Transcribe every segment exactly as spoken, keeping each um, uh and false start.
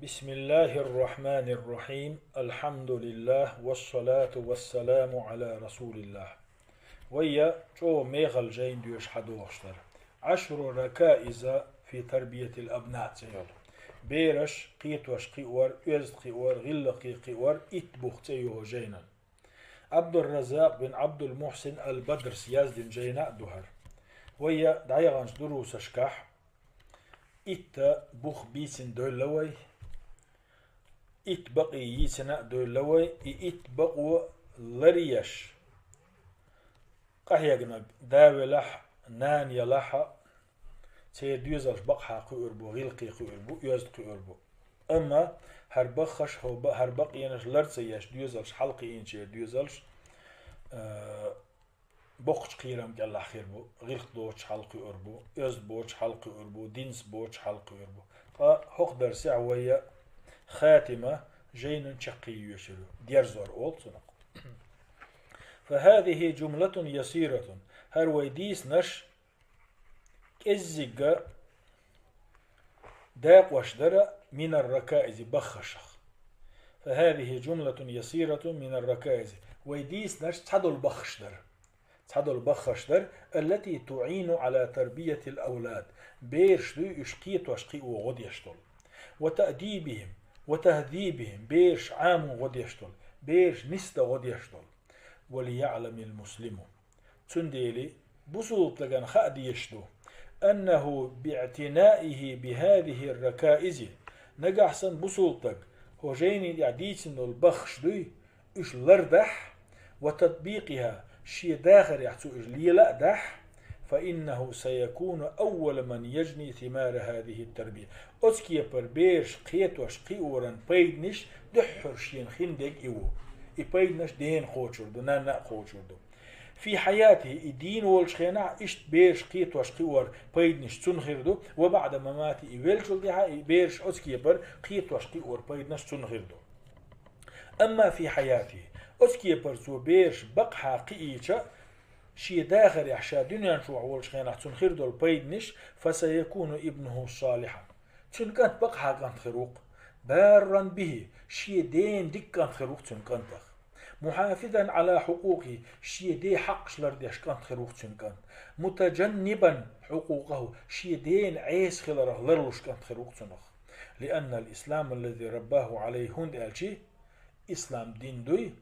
بسم الله الرحمن الرحيم. الحمد لله والصلاة والسلام على رسول الله. Вай чӀогӀа мехала жайна доьшуш хьадоагӀаш дар. عشر ركائز في تربية الأبناء цӀи йолу. Бераш кхетош кхиор, оьзда кхиор, гӀиллакхе кхиор итт бух цӀе ю хӀокху жайнан. Абдурраззакъ бин Абдул-Мухьсин ал-Бадрас яздина жайна а ду хӀара. Вай дӀаяханчу дурусашкахь итт бух бийцина девлла вай, итт бакъ йийцина а девлла вай, и итт бакъо ларъеш къахьегнарг да велахь, нана елахь а, церан доьзалш бакъахьа кхуьур бу, гӀиллакхе кхуьур бу, оьзда кхуьур бу. Амма хӀара баххаш, хӀо-, хӀара бакъенаш лар ца еш доьзалш, хьалакхиийначеран доьзалш, а, боккхачу кхерам кӀелахь хир бу, гӀиллакх доцуш хьалакхуьур бу, оьзда боцуш хьалакхуьур бу, динца боцуш хьалакхуьур бу. Ткъа хӀокху дарсехь вай хатима жайнан чаккхе йоьшур ю, дерзор олу цунах. فهذه جملة يسيرة. ХӀара вай дийцинарш кӀеззигга дакъош дара من الركائز баххашах. فهذه جملة يسيرة من الركائز. Вай дийцинарш цхьадолу баххаш дара. Цхьадолу баххаш дара, التي تعين على تربية الأولاد. Бераш дуй уьш кхетош кхио гӀо деш долу. وتأديبهم، وتهذيبهم. Бераш Ӏамо гӀо деш долу. Бераш нисдан гӀо деш долу. وليعلم المسلم. Цундела бусулба стагана хаа дезаш ду, أنه باعتنائه بهذه الركائز. Нагахь санна бусулба стаг хӀокху жайни тӀехь дийцина долу баххаш дуй, уьш лардахь, وتطبيقها، шен дахарехь цо уьш лела а дахь, فإنه سيكون أول من يجني ثمار هذه التربية. Оцу кепара бераш кхетош кхиоран пайданаш дуьххьара шена хин дерг и ву. И пайданаш дена кхочур ду, нанна а кхочур ду. في حياته، и дийна волчу хенахь, иштта бераш кхетош кхиор пайданаш цунна хир ду, وبعد مماته، и веллачул тӀаьхьа и бераш оцу кепара кхетош кхиор пайданаш цунна хир ду. أما في حياته، оцу кепара цо бераш бакъахьа кхиийча, шен дахарехь ша дуьнен чохь волчу хенахь цунна хир долу пайданаш, فسيكون ابنه صالحا. Цуьнан кӀант бакъахьа кӀант хир ву-кх. بارا به، шен дена дика кӀант хир ву-кх цуьнан кӀантах. محافظا على حقوقه، шен ден хьакъаш лардеш кӀант хир ву-кх цуьнан кӀант. متجنبا حقوقه، шен дена Ӏеса хиларх ларлуш кӀант хир ву-кх цунах. لأن الإسلام الذي رباه عليه، хӀунда аьлча ислам дин дуй,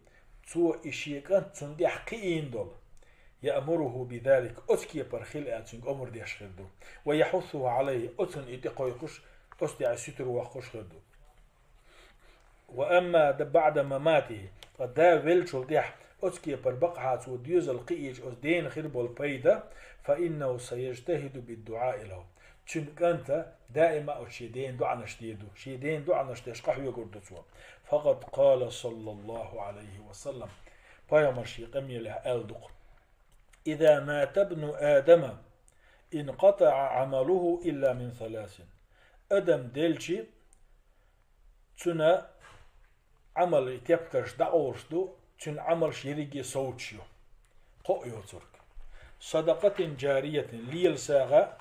цо и шен кӀант цунна тӀехь кхиийна долу. يأمره بذلك، оцу кепара хила аьлла цуьнга омра деш хир ду. ويحثه عليه، оцунна и тӀекхойкхуш, оцу тӀехь сутара воккхуш хир ду. وأما بعد مماته، ткъа да веллачул тӀаьхьа оцу кепара бакъахьа цо доьзал кхиийча оцу дена хир болу пайда, فإنه سيجتهد بالدعاء له. Цуьнан кӀанта даима а оцу шен дена доӀанаш дийр ду, шен дена доӀанаш деш къахьоьгур ду цо. فقد قال صلى الله عليه وسلم، пайхамар шен къамелехь аьлла ду-кх: إذا مات ابن آدم انقطع عمله إلا من ثلاث. Адам делчи, цуьнан Ӏамалан тептарш дӀакъовлуш ду, цуьнан Ӏамалш ерриге совцуш ю. Кхоъ йоцург. صدقة جارية، лела сагӀа,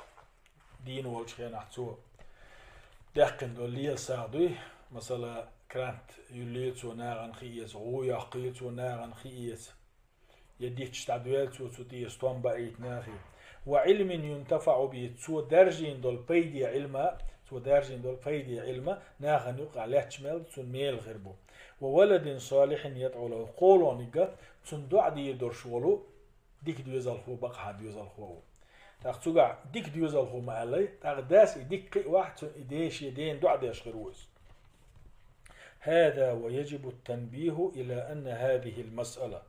дийна волчу хенахь цо даьккхина долу лела сагӀа дуй, масала, крант юьллий цо нахана хи эца, гӀу йоккхий цо нахана хи эца. Я дитташ дӀадоьлла цо цу тӀе стом баийта нахе. وعلم ينتفع به، цо даржийна долу пайде Ӏилма, цо даржийна долу пайде Ӏилма нахана юкъахь лаьтташ мел цунна мела хир бу. وولد صالح يدعو له، кхоалгӀаниг а цунна доӀа дийр долуш волу дика доьзалхо, бакъахьа доьзалхо ву. ТӀаккха цуьнгахь дика доьзалхо ма аьллай, тӀаккха дас и дика кхиавахь, цунна и ден, шен дена доӀа деш хир ву иза. هذا ويجب التنبيه إلى أن هذه المسألة.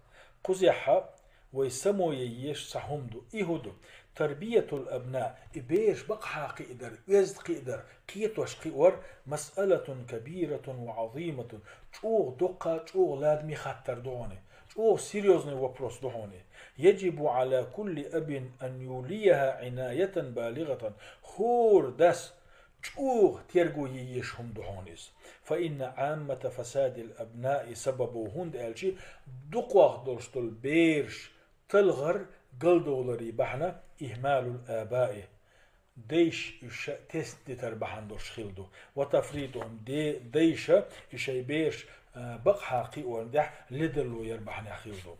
Кхузехьа вай само ян езаш цхьа хӀума ду. И хӀун ду? تربية الأبناء. И бераш бакъахьа кхиадар, оьзда кхиадар, кхетош кхиор, مسألة كبيرة وعظيمة. ЧӀогӀа доккха, чӀогӀа ладаме хаттар ду хьуна. ЧӀогӀа серьёзный вопрос ду хьуна. يجب على كل أب أن يوليها عناية بالغة. ХӀора дас чӀогӀа терго е езаш хӀума ду хьуна иза. فإن عامة فساد الأبناء سببه، хӀунда аьлча дукхох долуш долу бераш талхар, галдовларе бахьана إهمال الآباء. дайша уьш тесна дитар бахьана долуш хилла ду. وتفريطهم, де-, дайша и шайн бераш, а, бакъахьа кхиорна тӀехь ледарло яр бахьанехь хилла ду.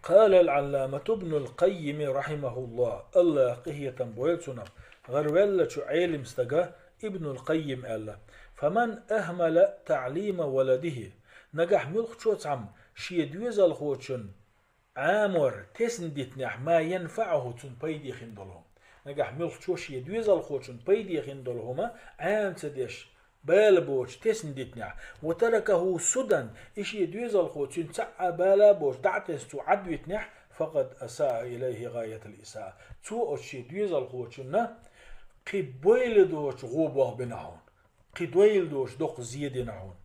قال العلامة ابن القيم رحمه الله, АллахӀа къинхетам бойла цунах, гӀараваьллачу Ӏелим стага Ибнул Къаййим аьлла: فمن أهمل تعليم ولده, нагахь муьлххачо цхьамма шен доьзалхочун Ӏамор тесна дитинехь, ما ينفعه, цунна пайде хин долу хӀума. Нагахь муьлххачо шен доьзалхочун пайде хин долу хӀума Ӏама ца деш, бала боцуш тесна дитинехь, وتركه سدى, и шен доьзалхо цуьнан цхьа а бала а боцуш дӀа а тесна цо Ӏадвитинехь, فقد أساء إليه غاية الإساءة. Цо оцу шен доьзалхочунна кхин бойла доцу гӀо болх бина хьуна. Кхин дойла доцу доккха зе дина хьуна.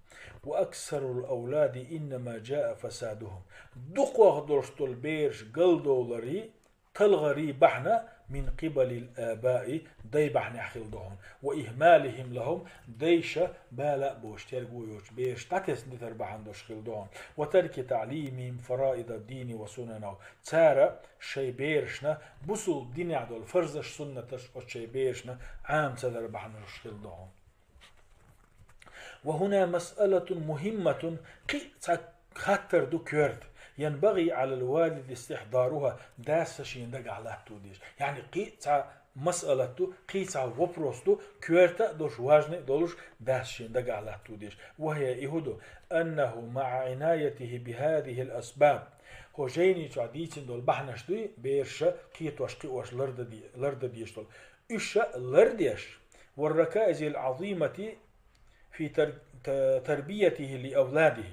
وأكثر الأولاد إنما جاء فسادهم. Дукхах долуш долу бераш галдовларий, талхарий бахьана من قبل الآباء, дай бахьанехь хилла ду хьуна. وإهمالهم لهم, дайша бала а боцуш, терго йоцуш бераш дӀатесна дитар бахьана долуш хилла ду хьуна. وترك تعليمهم فرائض الدين وسننه. Цара шайн берашна бусулба динехь долу фарзаш, суннаташ оцу шайн берашна Ӏама ца дар бахьана долуш хилла ду хьуна. وهنا مسألة مهمة, кхин а цхьа хаттар ду коьрта, ينبغي على الوالد استحضارها, дас шен дагахь латто дезаш. Яъни кхин а цхьа масъалат ду, кхин а цхьа вопрос ду, коьрта а долуш, важный а долуш, дас шен дагахь латто дезаш. وهي, и хӀун ду, أنه مع عنايته بهذه الأسباب. ХӀокху жайни чохь дийцина долу бахьанаш дуй, бераша кхетош, кхиош лардан де-, лардан дезаш долу. Уьш а лардеш, والركائز العظيمة في تر-، ت-، تربيته لأولاده.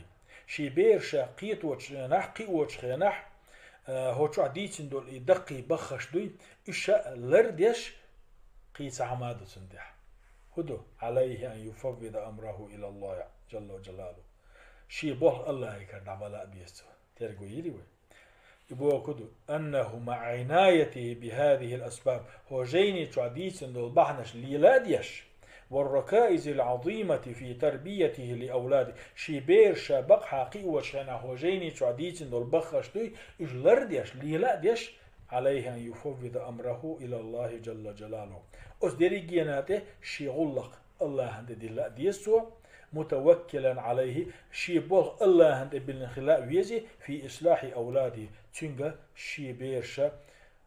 Шен бераша кхеточу хенахь, кхиочу хенахь, а, хӀокху чохь дийцина долу и даккхий баххаш дуй, уьш а лардеш, кхин цхьа хӀума ду цунна тӀехь. ХӀун ду? عليه أن يفوض أمره إلى الله جل جلاله. Шен болх АллахӀигара дӀабала а беза цо. Терго йийр вай. И бохург ду, أنه مع عنايته بهذه الأسباب, хӀокху жайни чохь дийцина долу бахьанаш лела а деш, والركائز العظيمة في تربيته لأولاده, шен бераша бакъахьа кхиочу хенахь хӀокху жайни чохь дийцина долу баххаш дуй, уьш лардеш, лела а деш, عليه أن يفوض أمره إلى الله جل جلاله. Оцу дерригенна тӀе шен гӀуллакх АллахӀан тӀе дилла а деза цо, متوكلا عليه, шен болх АллахӀан тӀе биллина хила а веза, في إصلاح أولاده, цуьнга шен бераша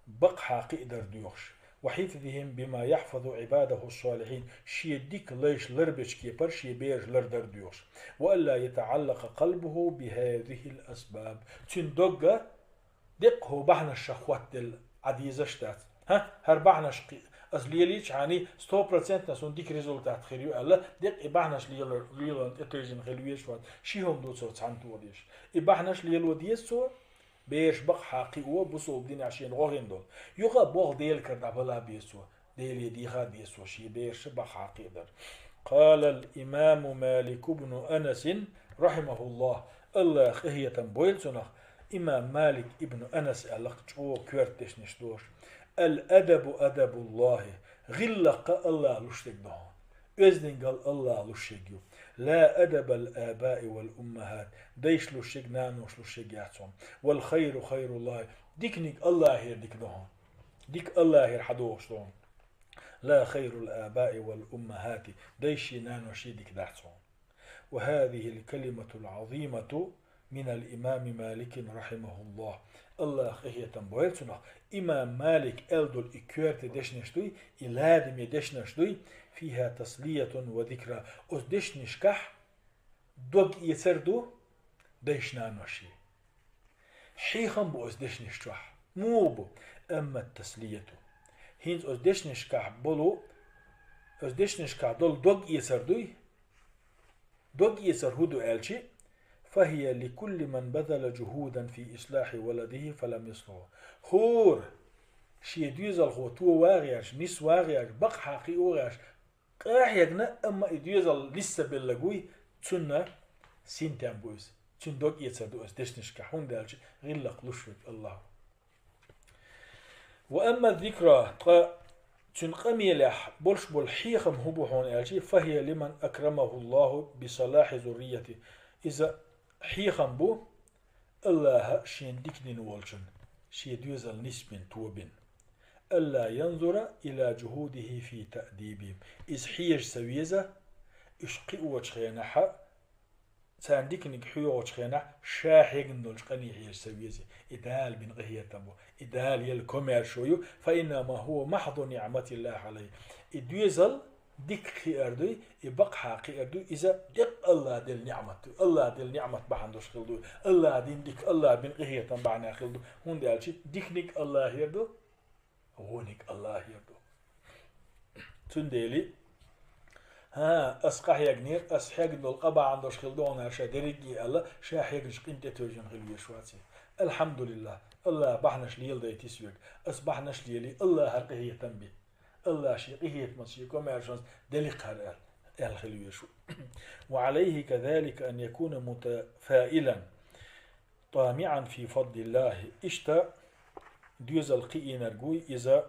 бакъахьа кхиадар доьхуш, وحفظهم بما يحفظ عباده الصالحين, шен дика лайш ларбечу кепара шен бераш лардар доьхуш, وألا يتعلق قلبه بهذه الأسباب, цуьнан догга деккъа хӀокху бахьанашах хӀоттаделла Ӏа дезаш дац. ХӀа, хӀара бахьанаш кхи-, ас лелийчхьана, сто процентов суна дика результат хир ю аьлла, деккъа и бахьанаш лелар-, лелорна тӀетевжина хила везаш вац. Ши хӀума ду цо цхьаьна тоха дезаш. И бахьанаш лело деза цо, бераш бакъахьа кхио, бусулба динехь шена гӀо хин долу. Юха а болх Делан кара дӀабала а беза цо. Деле дийха а деза цо шен бераша бакъахьа кхиадар. قال الإمام مالك بن أنس رحمه الله, АллахӀа къинхетам бойла цунах, имам Малик ибн Анас аьлла-кх, чӀогӀа коьрта дешнаш долуш: الأدب أدب الله, гӀиллакх АллахӀа луш дерг ду хьуна. Оьздангалла АллахӀа луш ерг ю. لا أدب الآباء والأمهات, дайша луш ерг, наноша луш ерг яц хьуна. والخير خير الله, диканиг АллахӀера дика ду хьуна. Дика АллахӀера хьадогӀуш ду хьуна. لا خير الآباء والأمهات, дайши наноши дика дац хьуна. وهذه الكلمة العظيمة من الإمام مالك رحمه الله. АллахӀа къинхетам бойла цунах, имам Малик аьлла долу и коьрта дешнаш дуй, и ладаме дешнаш дуй, فيها تسلية وذكرى. Оцу дешнашкахь дог эцар ду дайши наноши. Хьехам бу оцу дешнаш чохь. Муха бу? أما التسلية. ХӀинца оцу дешнашкахь болу, оцу дешнашкахь долу дог эцар дуй? Дог эцар хӀун ду аьлчи, فهي لكل من بذل جهودا في إصلاح ولده فلم يصلح. ХӀора шен доьзалхо товагӀеш, нисвагӀеш, бакъахьа кхиогӀеш, къахьегна, амма и доьзал лиссабелларг вуй, цунна синтем бу иза. Цуьнан дог эцар ду оцу дешнашкахь, хӀунда аьлча гӀиллакх луш верг АллахӀ ву. وأما الذكرى, ткъа цуьнан къамелехь болуш болу хьехам хӀун бу хьуна аьлчи, فهي لمن أكرمه الله بصلاح ذريته. Иза хьехам бу АллахӀа шена дика дина волчун, шен доьзал нисбина, тобина. ألا ينظر إلى جهوده في تأديبهم. Иза хьежа ца веза, уьш кхиочу хенахь, царна диканиг хьоьхучу хенахь, ша хьегна долчу къинехь хьежа ца веза. И Дала бина къинхетам бу. И Дала елла комаьршо ю, فإنما هو محض نعمة الله عليه. И доьзал дика кхиар дуй, и бакъахьа кхиар дуй, иза деккъа АллахӀа делла ниӀмат ду. АллахӀа делла ниӀмат бахьана долуш хилла ду. АллахӀа дина дика, АллахӀа бина къинхетам бахьана хилла ду. ХӀунда аьлча диканиг АллахӀера ду, вониг АллахӀера ду. Цундела, хӀа, ас къахьегнера, ас хьегна долу къа бахьана долуш хилла ду хьуна ша дерриге аьлла, ша хьегначу къинтӀе тевжина хила везаш вац и. АлхьамдулиллахӀ, АллахӀа бахьанаш леладайта соьга. Ас бахьанаш лели, АллахӀера къинхетам бе. АллахӀа шен къинхетамца, шен комаьршонца делахь хӀара аьлла, аьлла хила везаш ву. وعليه كذلك أن يكون متفائلا طامعا في فضل الله. Иштта доьзал кхиийнарг вуй иза,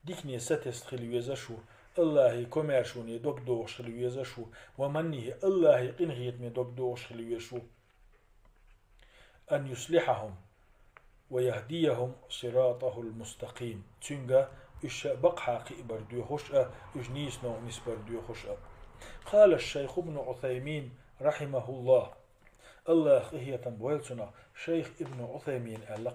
дикане сатесна хила везаш ву, АллахӀан комаьршоне дог дохуш хила везаш ву, ومنه, АллахӀан къинхетаме дог дохуш хила везаш ву. أن يصلحهم ويهديهم صراطه المستقيم. Цуьнга уьш бакъахьа кхиабар доьхуш а, уьш нийсонах нисбар доьхуш а. قال الشيخ ابن عثيمين رحمه الله. АллахӀа къинхетам бойла цунах, шайх Ибн Ӏусаймина аьлла: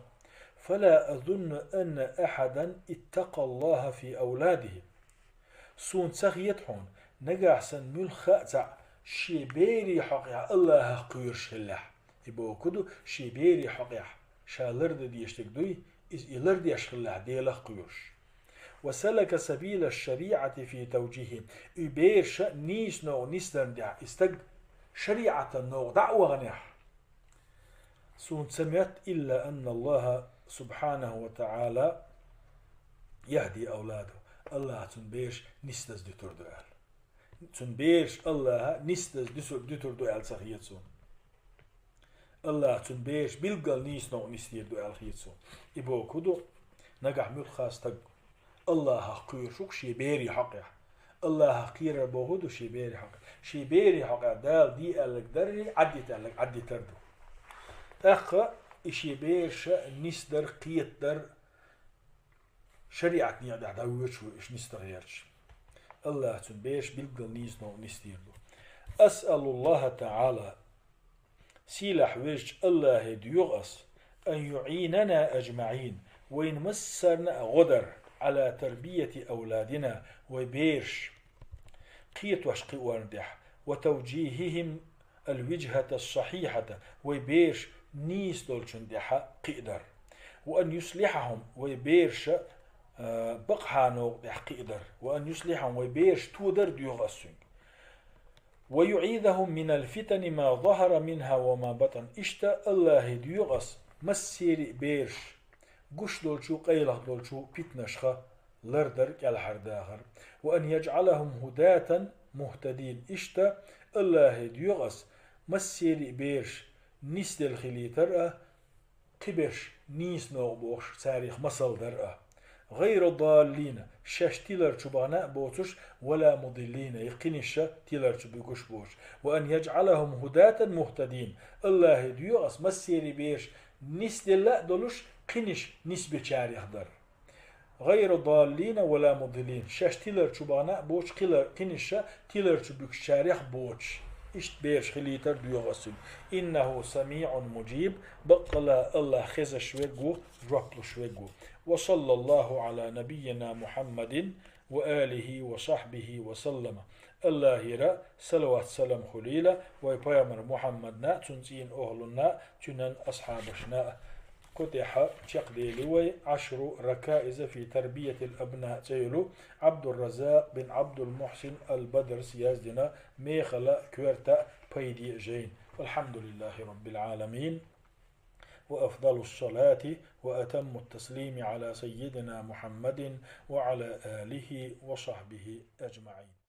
فلا أظن أن أحدا اتقى الله في أولاده. Суна ца хета хьуна, нагахь санна муьлхха а цхьаъ шен берийн хьокъехь АллахӀах кхоьруш хиллехь. И бохург ду, шен берийн хьокъехь ша лардан дезаш дерг дуй, иза и лардеш хиллехь Делах кхоьруш. وسلك سبيل الشريعة في توجيههم. И бераш нийсонах нисдарна тӀехь, и стаг шариӀатан новкъа дӀа а ваханехь, суна ца моьтту, إلا أن الله سبحانه وتعالى يهدي أولاده. АллахӀа цуьнан бераш нисдаза дуьтур ду аьлла. Цуьнан бераш АллахӀа нисдаза дуьсур, дуьтур ду аьлла ца хета суна. АллахӀа цуьнан бераш билггал нийсонах нисдийр ду аьлла хета суна. И бохург ду, нагахь муьлхха а стаг АллахӀах кхоьруш ву-кх шен берийн хьокъехь. АллахӀах кхерар бохург ду шен берийн хьокъехь. Шен берийн хьокъехь Дала де аьлларг дарий, Ӏаддита аьлларг Ӏаддитар ду. ТӀаккха и шен бераш нисдар, кхетадар шариӀатан некъа тӀехь дӀавоьдуш ву, уьш нисдан гӀерташ. АллахӀа цуьнан бераш билггал нийсонах нисдийр ду. أسأل الله تعالى, сийлахь везачу АллахӀе доьху ас, أن يعيننا أجمعين, вайна массарна а гӀо дар, على تربية أولادنا, вай бераш кхетош кхиорна тӀехь, وتوجيههم الوجهة الصحيحة, вай бераш нийса долчунна тӀехь кхиадар. وأن يصلحهم, вай бераш, а, бакъахьа новкъа тӀехь кхиадар. وأن يصلحهم, вай бераш тодар доьху ас цуьнга. ويعيذهم من الفتن ما ظهر منها وما بطن. Иштта АллахӀе доьху ас массеран а бераш гуш долчу, къайлаха долчу питнашха лардар, кӀелхьардахар. وأن يجعلهم هداة مهتدين. Иштта АллахӀе доьху ас массеран а бераш нисделла хилийтар а, кхиберш нийсонах бохуш, царах масал дар а. غير ضالين, шаьш тилар чу бахана а боцуш, ولا مضلين, я кхинаш тилар чу буьгуш боцуш. وأن يجعلهم هداة مهتدين. АллахӀе доьху ас массеран а бераш нисделла а долуш, кхинаш нисбечарех дар. غير ضالين ولا مضلين. Шаьш тилар чу бахана а боцуш, кхилар, кхинаш тилар чу буьгучарех боцуш. Иштта бераш хилийтар доьху ас цуьнга. إنه سميع مجيب. Баккъалла АллахӀ хезаш верг ву, жоп луш верг ву. وصلى الله على نبينا محمد وآله وصحبه وسلم. АллахӀера салават-салам хуьлийла вай пайхамар Мухьаммадна а, цуьнан цӀийнан охӀлунна а, цуьнан асхьабашна а. Кху тӀехь чекхдели вай «عشر ركائز في تربية الأبناء» цӀе йолу Ӏабдурраззакъ бин Ӏабдул-Мухьсин ал-Бадарс яздина мехала, коьрта а, пайде а жайна. والحمد لله رب العالمين. وأفضل الصلاة وأتم التسليم على سيدنا محمد وعلى آله وصحبه أجمعين.